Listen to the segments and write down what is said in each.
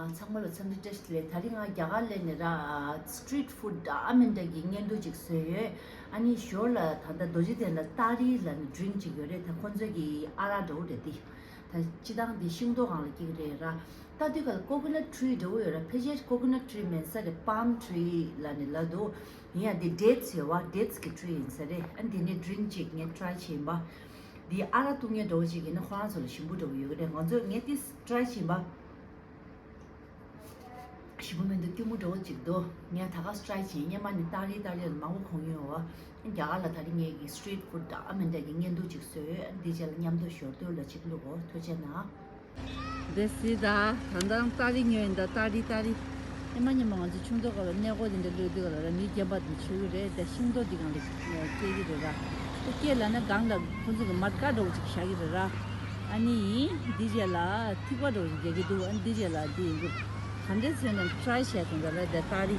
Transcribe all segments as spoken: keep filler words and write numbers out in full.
ཚང་མ་ལ་འཚམས་འདྲི་བཀྲ་ཤིས་བདེ་ལེགས། ད་རིང་ང་རྒྱ་གར་སླེབས་ནས་ར་སི་ཊི་རིཊ་ཕུཌ་འདྲ་མི་འདྲ་གི་བརྙན་ཐུང་ཅིག་བཟོས་ཡོད། ཨ་ནི་ཞོར་ལ་ད་ལྟ་རྡོ་རྗེ་གདན་ལ་ཏཱ་རི་ལབ་ནས་ཌི་རིང་ཅིག་ཡོད་རེད། ད་ཁོང་ཚོའི་གི་ཨ་རག་འདྲ་བོ་རེད་འདི། ད་སྤྱི་བཏང་འདི་ཤིང་ཏོག་སྒང་ལ་སྐྱེ་གི་རེད་ར། ལྟ་དུས་ག་ལ་ཀོ་ཀོ་ནཊ་ཊི་རི་འདྲ་བོ་ཡོད་ར། ཕལ་ཆེར་ཀོ་ཀོ་ནཊ་ཊི་རི་མིན་ས་རེད། པཱམ་ཊི་རི་ལབ་ནས་ལབ་འདུག་ཡིན་ཡང་འདི་ཌེ་ཊི་སི་ཡོད་བ། ཌེ་ཊི་སི་གི་ཊི་རི་ཡིན་ས་རེད། ཨ་འདི་ནས་ཌི་རིང་ཅིག་ངས་ཊི་རའི་བྱས་ཡིན་པ། འདི་ཨ་རག་བཏུང་མཁན་འདྲ་བོ་ཅིག་ཡིན་ན་ཁོ་རང་ཚོ་ལ་ཞིམ་པོ་འདྲ་བོ་ཡོད་ཀྱི་རེད། ང་ཚོས་ངས་ཏིས་ཊི་རའི་བྱས་ཡིན་པ། ཞིམ་པོ་མི་འདུག་སྐྱུར་མོ་འདྲ་བོ་ཅིག་འདུག་ངས་ད་ག་སི་ཊི་རའི་བྱས་ཡིན། སྔོན་མ་ནས་ཏཱ་རི་ཏཱ་རི་ལབ་མང་པོ་གོན་ཡོད་བ། རྒྱ་གར་ལ་ད་རིང་ངས་ཀྱི་སི་ཊི་རིཊ་ཕུཌ་འདྲ་མི་འདྲ་གི་བརྙན་ཐུང་ཅིག་བཟོས་ཡོད། འདི་རྗེས་ལ་མཉམ་དུ་ཞོར་དུ་ལ་ཅིག་བླུག་གོ། ཐུགས་རྗེ་གནང་། དེ་སི་ད་ད་ལྟ་ཏཱ་རི་ཉོས་ཡིན། ད་ཏཱ་རི་ཏཱ་རི་ཨེ་མ་ཉི་མ་ང་ཚོ་ཆུང་དུས་སྐབས་ལ་གནས་སྐོར་དེ་འདྲ་ལུས་དུས་སྐབས་ལ་ར་མི་རྒན་པ་དེ་ཆོས་གི་རེད། དེ་ཤིང་ཏོག་འདི་སྒང་ལ་སྐྱེ་གི་རེད་ར། དེ་སྐྱེས་ལ་ན་སྒང་ལ་ཁོ་ཚོ་གི་མར་ཀ་འདྲ་བོ་ཅིག་བཞག་གི་རེད་ར། ཨ་ནི་འདི་རྗེས་ལ་ཐིགས་པ་འདྲ་བོ་ཅིག་རྒྱག་གི་འདུག་ཨ་ནི་འདི་རྗེས་ལ་འདི་ཡིན་གི། ག་འདྲས་བཟོས་ན་ཊི་རའི་བྱས་དང་འདྲ་ལ། དེ་ཏཱ་རི།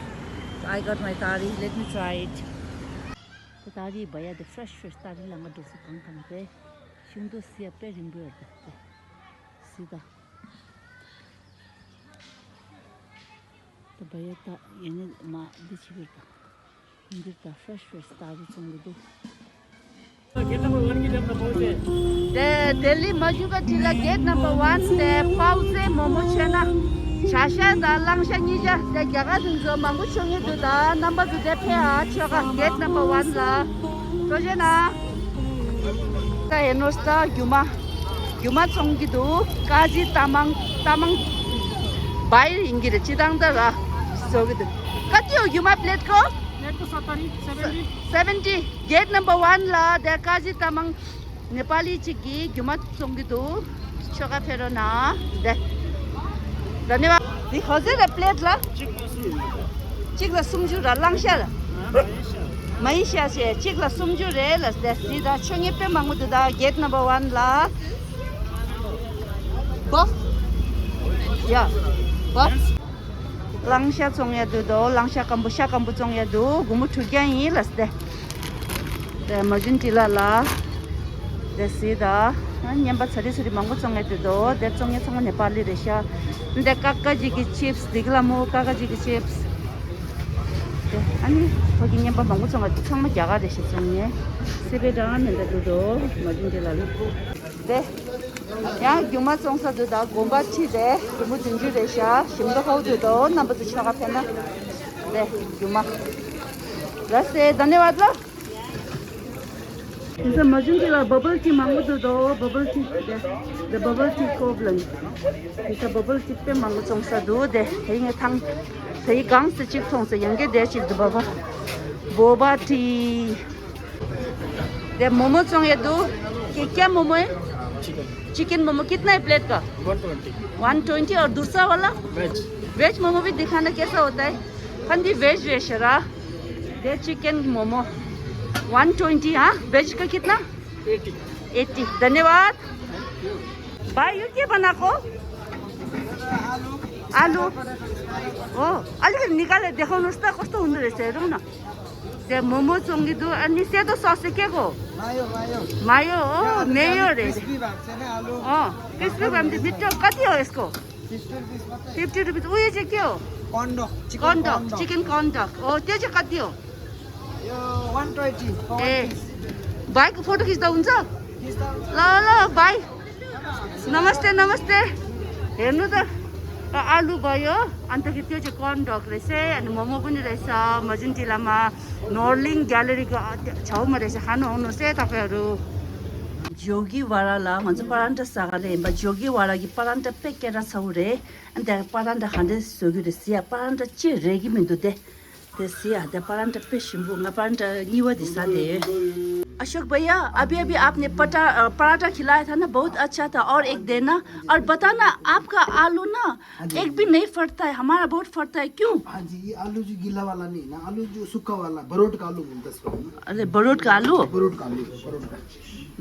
I got my tari, let me try it. དེ་ཏཱ་རི་བ་ཡ་དེ་ཕི་རེ་ཤི་ཕི་རེ་ཤི་ཏཱ་རི་ལ་ང་འགྲོ་སི་གང་གང་དེ། ཤིང་ཏོག་སི་ཡ་དཔེ་རིང་པོ་ཡོད་རེད་དེ། སི་ད། ད་བ་ཡ་ད་ཡ་ནི་མ་འདི་ཆི་བེར་ད། འདིར་ད་ཕི་རེ་ཤི་ཕི་རེ་ཤི་ཏཱ་རི་བཙོང་གི་འདུག་དེ་ལྡི་ལི་མ་ཇུ་ག་ཊི་ལ་གེ་ཊི་ནམ་བར་ཝན་དེ་པའོ་ཙེ་མོ་མོ་མཆོད་ན། བྱ་ཤ་དང་གླང་ཤ་གཉིས་ཆ་དེ་རྒྱ་གར་དུ་འཛོམས་མང་པོ་ཆོ་ངེས་འདུག་ད་རྣམ་པ་ཚོ་དེ་ཕེ་ཨ་ཆོ་ག་གེ་ཊི་ནམ་བར་ཝན་ལ། ཐུགས་རྗེ་གནང་། ད་ཡེ་ནོ་སྟ་རྒྱུ་མ། རྒྱུ་མ་བཙོང་གི་འདུག་ཀ་ཟི་ཏ་མང་ཏ་མང་བའི་ཡིན་གྱི་རེད། སྤྱི་བཏང་ད་ར་བཟོ་གི་འདུག་ཀ་ཏི་ཡོ་རྒྱུ་མ་པླེ་ཊི་ཀོ། Plate ko satari, seventy. སེ་བེན་ཊི། གེ་ཊི་ནམ་བར་ཝན་ལ་དེ་ཀ་ཟི་ཏ་མང་ནེ་པ་ལི་གཅིག་གིས་རྒྱུ་མ་བཙོང་གི་འདུག་ཆོ་ག་ཕེ་རོ་ན་དེ། ད་ནི་བ། འདི་ཧོ་ཟེ་ར་པླེ་ཊི་ལ། གཅིག་ལ་སུམ་ཅུ་ར། གླང་ཤ་ལ། མ་ཡི་ཤ་ཤེ་གཅིག་ལ་སུམ་ཅུ་རེད་ལ། དེ་སི་ད་ཆོ་ངེས་དཔེ་མང་པོ་འདུག་ད་གེ་ཊི་ནམ་བར་ཝན་ལ། བ། ཡ། བ། གླང་ཤ་བཙོང་ཡ་འདུག་དོ། གླང་ཤ་སྐམ་པོ་ཤ་སྐམ་པོ་བཙོང་ཡ་འདུག་སྒོར་མོ་དྲུག་བརྒྱ་ཡིན་ལ་སྟེ། དེ་མ་ཇུན་ཏི་ལ་ལ། དེ་སི་ད། ཨ་ཉན་པ་ཚ་རི་ཚུ་རི་མང་པོ་བཙོང་ཡ་འདུག་དོ། དེ་བཙོང་ཡ་ཚང་མ་ནེ་པ་ལི་རེད་ཤག་དེ་ཀ་ཀ་ཇི་གི་ཆིབ་སི་འདི་གི་ལ་མོ་ཀ་ཀ་ཇི་གི་ཆིབ་སི། དེ་ཨ་ནི་ཁོ་གི་ཉན་པ་མང་པོ་བཙོང་ཡ་འདུག་ཚང་མ་རྒྱ་གར་རེད་ཤག་བཙོང་ཡ། སི་པེ་རང་མེད་འདུག་དོ། མ་ཇུན་ཏི་ལ་ལ། དེ། ཡང་རྒྱུ་མ་བཙོང་ས་འདུག་ད་དགོན་པ་ཁྲིད་དེ་རི་མོ་བདུན་ཅུ་རེད་ཤག་ཞིམ་མདོག་ཧོ་འདུག་དོ། རྣམ་པ་ཚོ་ཆོ་ག་ཕེབས་ན། དེ་རྒྱུ་མ། ལ་སེ་དྷ་ནི་ཝ་ད་ལ། དེ་ས་མ་ཇུན་ཏི་ལ་བ་བལ་ཊི་མང་པོ་འདུག་དོ། བ་བལ་ཊི་དེ། དེ་བ་བལ་ཊི་ཀོབ་ལ། དེ་ས་བ་བལ་ཊི་དཔེ་མང་པོ་བཙོང་ས་འདུག་དེ་དེ་ཡིན་ཐང་། དེ་ཡི་གང་ས་གཅིག་མཐོང་ས་ཡང་གི་དེ་གཅིག་འདུག་བ་བ། བོ་བ་ཊི། དེ་མོ་མོ་བཙོང་ཡ་འདུག་ཀེ་ཀྱ་མོ་མོ། chicken. Chicken momo कितना है प्लेट का? One twenty. One twenty. और दूसरा वाला? वेज। वेज मोमो भी दिखाना, कैसा होता है? हाँ जी, वेज, वेज है। ये चिकन मोमो वन ट्वेंटी। हाँ, वेज का कितना? एटी। एटी। धन्यवाद। भाई, यो के बनाएको? आलु। हो। अलिकति निकालेर देखाउनुहोस् त, कस्तो हुँदो रहेछ, हेरौँ न। त्यहाँ मोमो चोङ्गिदो, अनि सेतो सस चाहिँ के को? मायो, मायो। मायो, हो, मेयो रे। क्रिस्पी भएको छैन आलु। अँ, क्रिस्पी भयो भने त मिठो। कति हो यसको? फिफ्टी रुपिस मात्रै। Fifty rupees. उयो चाहिँ के हो? कन्डक, चिकन कन्डक, कन्डक। चिकन कन्डक। हो, त्यो चाहिँ कति हो? यो वन ट्वेन्टी। ए, भाइको फोटो खिच्दा हुन्छ? ल ल भाइ, नमस्ते, नमस्ते। हेर्नु त, आलु भयो, अन्तखेरि त्यो चाहिँ कन्डक रहेछ है, अनि मोमो पनि रहेछ। मजुन टिलामा नर्लिङ ग्यालेरीको छेउमा रहेछ, खानु आउनुहोस् है तपाईँहरू। ཇོ་གི་ཝ་ར་ལ་ང་ཚོ་པ་རན་ཏྲ་ཟ་ག་རེ་ཡིན་པ། ཇོ་གི་ཝ་ར་གི་པ་རན་ཏྲ་དཔེ་སྐད་གྲགས་ཚ་བོ་རེད། ཨ་འདི་པ་རན་ཏྲ་ག་འདྲས་བཟོ་གི་རེད་ཟེར་ཡ། པ་རན་ཏྲ་ཅི་རེད་གི་མི་འདུག་སྟེ། དེ་ཟེར་ཡ་དེ་པ་རན་ཏྲ་དཔེ་ཞིམ་པོ། ང་པ་རན་ཏྲ་གཉིས་པ་དེ་ཟ་དེ། अशोक भैया, अभी अभी आपने पटा अ, पराठा खिलाया था ना, बहुत अच्छा था। और एक देना, और बताना, आपका आलू ना, हाँ जी। एक भी नहीं फटता है, हमारा बहुत फटता है, क्यों? हाँ जी, ये आलू जो गीला वाला नहीं ना, आलू जो सूखा वाला, बरोट का आलू बोलते हैं इसको हम। अरे, बरोट का आलू? बरोट का आलू, बरोट का।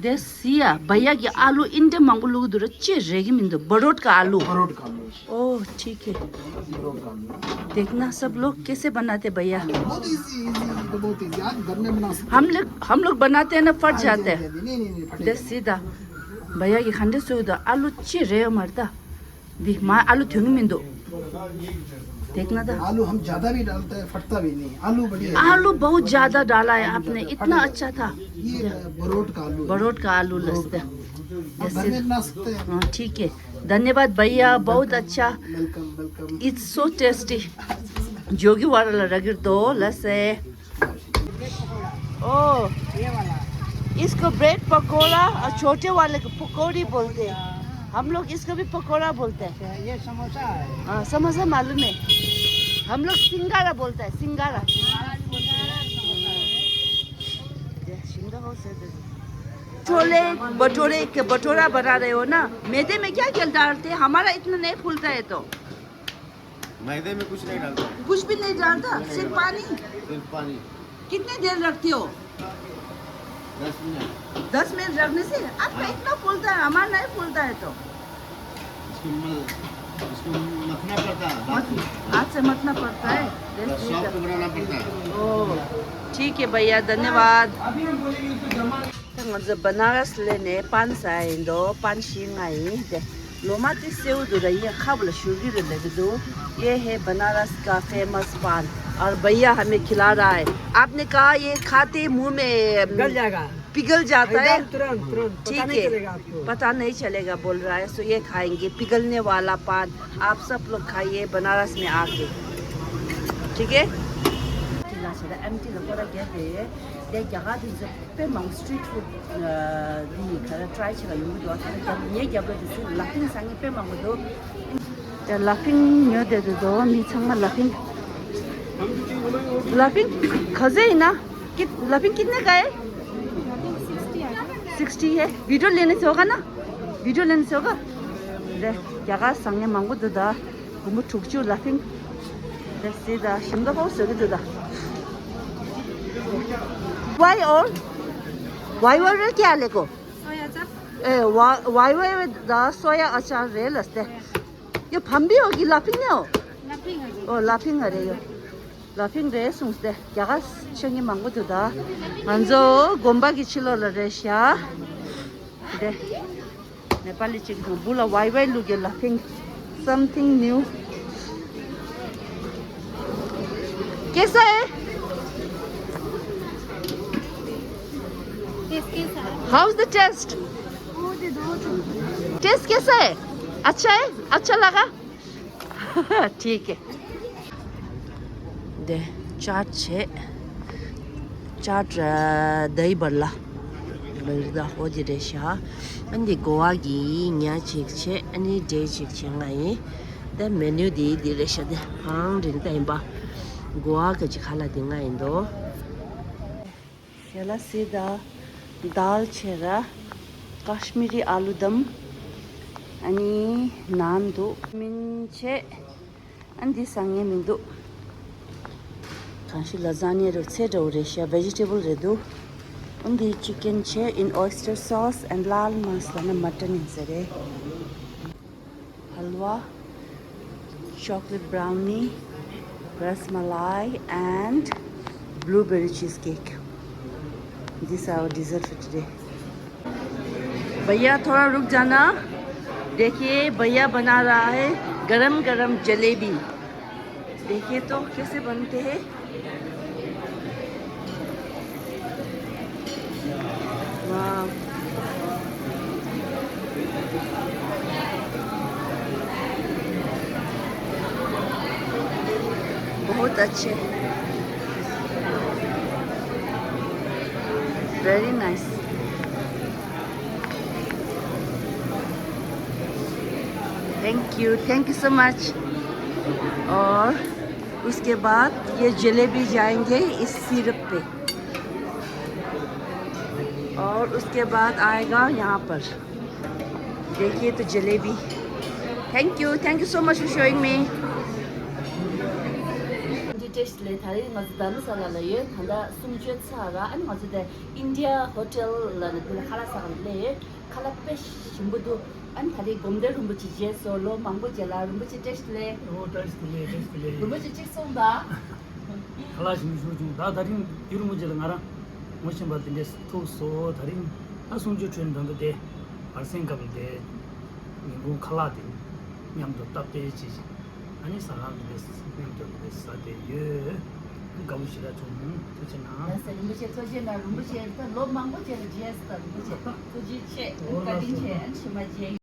དེ་སི་ཡ། བ་ཡ་གི་ཨ་ལུ་ཨིན་དེ་མང་པོ་བླུགས་འདུག་ར། ཅི་རེད་གི་མི་འདུག་བ་རོད་ཀ་ཨ་ལུ། बरोट का आलू। ओ, ठीक है। बरोट का आलू। देखना सब लोग कैसे बनाते भैया। बहुत इजी, इजी, तो बहुत इजी। आप घर में बना सकते हैं। हम लोग, हम लोग बनाते हैं ना, फट जाते हैं। हाँ जी, हाँ जी, नहीं, नहीं, नहीं, फटेगा नहीं। དེ་སི་ད། བ་ཡ་གི་ག་འདྲས་བཟོས་འདུག་ཨ་ལུ་ཅི་རེད་ཡོད་མ་རེད་ད། འདི་མ་ཨ་ལུ་དོན་གི་མི་འདུག देखना था। आलू हम ज्यादा भी डालते हैं, फटता भी नहीं। आलू बढ़िया है। आलू बहुत ज्यादा डाला है आपने, इतना अच्छा था। ये बरोट का आलू है। बरोट का आलू लस्ते। हम घर में बना सकते हैं। हाँ, ठीक है। धन्यवाद भैया, बहुत अच्छा। Welcome, welcome. It's so tasty। जोगी वाला लगा तो लसे। ओ, इसको ब्रेड पकौड़ा और छोटे वाले को पकौड़ी बोलते हैं। हम लोग इसको भी पकौड़ा बोलते हैं। अच्छा, ये समोसा है। हाँ, समोसा मालूम है। हम लोग सिंगारा बोलते हैं, सिंगारा। छोले भटूरे के भटूरा बना रहे हो ना, मैदे में क्या क्या डालते हैं? हमारा इतना नहीं फूलता है तो। मैदे में कुछ नहीं डालता। कुछ भी नहीं डालता, सिर्फ पानी। सिर्फ पानी। कितने देर रखते हो? दस मिनट। दस मिनट रखने से आपका इतना फूलता है, हमारा नहीं फूलता है तो। इसको मल-, इसको मथना पड़ता है, हाथ से। हाथ से मथना पड़ता है। हाँ, बस, सॉफ्ट बनाना पड़ता है। ओ, ठीक है भैया, धन्यवाद। अभी हम बोलेंगे इसको जमा ད་ང་ཚོ་བ་ན་ར་སི་ལ་ནས་པན་ཟ་ཡིན་འདུག་པན་ཤིང་ང་ཡིན་ཏེ། ལོ་མ་དེ་སེའུ་འདུག་ར་ཡིན་ཁ་བུ་ལ་ཞུ་གི་རེད་ལབ་ཀྱི་འདུག ये है बनारस का फेमस पान और भैया हमें खिला रहा है। आपने कहा ये खाते मुंह में गल जाएगा। पिघल जाता है। एकदम तुरंत, तुरंत, पता ठीक नहीं है। चलेगा आपको। पता नहीं चलेगा बोल रहा है। सो ये खाएंगे पिघलने वाला पान। आप सब लोग खाइए बनारस में आके। ठीक है। དེ་རྒྱ་གར་དེ་ཚོ་དཔེ་མང་སི་ཊི་རིཊ་ཕུཌ་འདི་ག་རེ་ཊ་རའི་བྱེད་ལ་ཡོང་གི་འདུག་ཨ་ཐ་ན་རྒྱབ་ངའི་རྒྱབ་ལ་དེ་ཚོ་ལ་ཕིང་ཟ་མཁན་དཔེ་མང་པོ་འདུག་དེ་ལ་ཕིང་ཉོ་བསྡད་འདུག་མི་ཚང་མ་ལ་ཕིང་། ལ་ཕིང་ག་ཚོད་ཡིན་ན། कि- ला फिंग कितने का है? सिक्सटी है। वीडियो लेने से होगा ना? वीडियो लेने से होगा? दे, क्या कहा संगे मांगो दो दा। कुमु ठुक चु ला फिंग। दे, सीधा शिमला को से दो दा। वाई और वाई और क्या लेको? सोया चप। ए, वा- वाई वाई दा सोया अचार रे लस्ते। यो फम्बी होगी लाफिंग ने हो? लाफिंग है। ओ, लाफिंग अरे यो। ལ་ཕིང་རེད་གསུངས་ཏེ་རྒྱ་གར་ཆོས་ཉིད་མང་པོ་འདུག་ད། ང་ཚོ་དགོན་པ་གི་ཕྱི་ལོགས་ལ་རེད་ཤག་དེ་ནེ་པ་ལི་གཅིག་དང་བུ་ལ་ཝའི་ཝའི་ལུག་གི་ལ་ཕིང་། Something new. कैसा है? टेस्ट कैसा है? How's the taste? वो दे दो। टेस्ट कैसा है? अच्छा है? अच्छा लगा? ठीक है. दे, चाट छे. चाट र दही बल्ला. बल्ला हो दे रे शा. अनि गोवा गी न्या चेक छे, अनि डे चेक छे ङाई. द मेन्यू दे दे रे शा दे. हां रिन ताई बा. गोवा का जी खाला दे ङाई दो. ཡ་ལ་སི་ད་དཱལ་ཆེ་ར། ཀ་ཤི་མི་རི་ཨ་ལུ་དམ། ཨ་ནི་ནཱན་འདུག་མིན་ཆེ། ཨ་འདི་ཟ་ངེས་མི་འདུག་གང་ཞིག་ལ་ཟ་ནས་རོ་ཚེ་འདྲ་བོ་རེད་ཤག་བེ་ཇི་ཊེ་བལ་རེད་འདུག་ཨ་འདི་ཅི་ཀན་ཆེ། in oyster sauce and लाल मांस ལ་ན་མ་ཊན་ཡིན་ས་རེད། हलवा, chocolate brownie, ras malai and blueberry cheesecake. These are our dessert for today. भैया थोड़ा रुक जाना। देखिए भैया बना रहा है गरम गरम जलेबी। देखिए तो कैसे बनते हैं। वाह। बहुत अच्छे। Very nice. Thank you, thank you so much. और उसके बाद ये जलेबी जाएंगे इस सिरप पे। और उसके बाद आएगा यहाँ पर। देखिए तो jalebi. Thank you, thank you so much for showing me. འདི་ཊེ་སི་ཊི་ལས་ད་རེས་ང་ཚོ་དྷ་རམ་ས་ལ་ལ་ཡོད། ད་ལྟ་གསུམ་བཅུ་ཚར་ར། ཨ་ནི་ང་ཚོ་དེ་ཨིན་ཌི་ཡ་ཧོ་ཊེལ་ལ་ནི་དེ་ལ་ཁ་ལག་ཟ་ག་ལས་ཡོད། ཁ་ལག་དཔེ་ཞིམ་པོ་འདུག་ཨ་ནི་ད་རེས་སྒོམ་བཟླས་རིན་པོ་ཆེ་མཇལ་སོང་། ལོ་མང་པོ་རྗེས་ལ། རིན་པོ་ཆེ་བཀྲ་ཤིས་བདེ་ལེགས། ཨོ་བཀྲ་ཤིས་བདེ་ལེགས། བཀྲ་ཤིས་བདེ་ལེགས། རིན་པོ་ཆེ་གཅིག་སོང་ད། ཁ་ལག་ཞིམ་ཞུ་བྱུང་། ད་ད་རིང་རྒྱུ་རིན་པོ་ཆེ་ལ་ང་རང་ངོ་ཤེས་པ་དེ་འདྲས་ཐུག་སོང་། ད་རིང་ད་གསུམ་བཅུ་དྲུག་འདོན་དུ་དེ་བར་གསེང་སྐབས་དེ་ཉིན་གུང་ཁ་ལག་དེ་མཉམ་དུ་སྟབས་བདེ་བྱེད་ཅིང་། ཨ་ནི་ས་ལག་འདི་སྨན་དུ་འདི་ས་དེ་ཡོད། དགའ་བོ་ཞེ་དྲག་བྱུང་། ཐུགས་རྗེ་གནང་། ལགས་སོ། རིན་པོ་ཆེ་ཐུགས་རྗེ་གནང་། རིན་པོ་ཆེ་ད་ལོ་མང་པོ་བྱས་ལ་མཇལ་སོང་། རིན་པོ་ཆེ་ཐུགས་རྗེ་ཆེ། བཀའ་དྲིན་ཆེ། ཨ་ནི་ཕྱི་མ་མཇལ།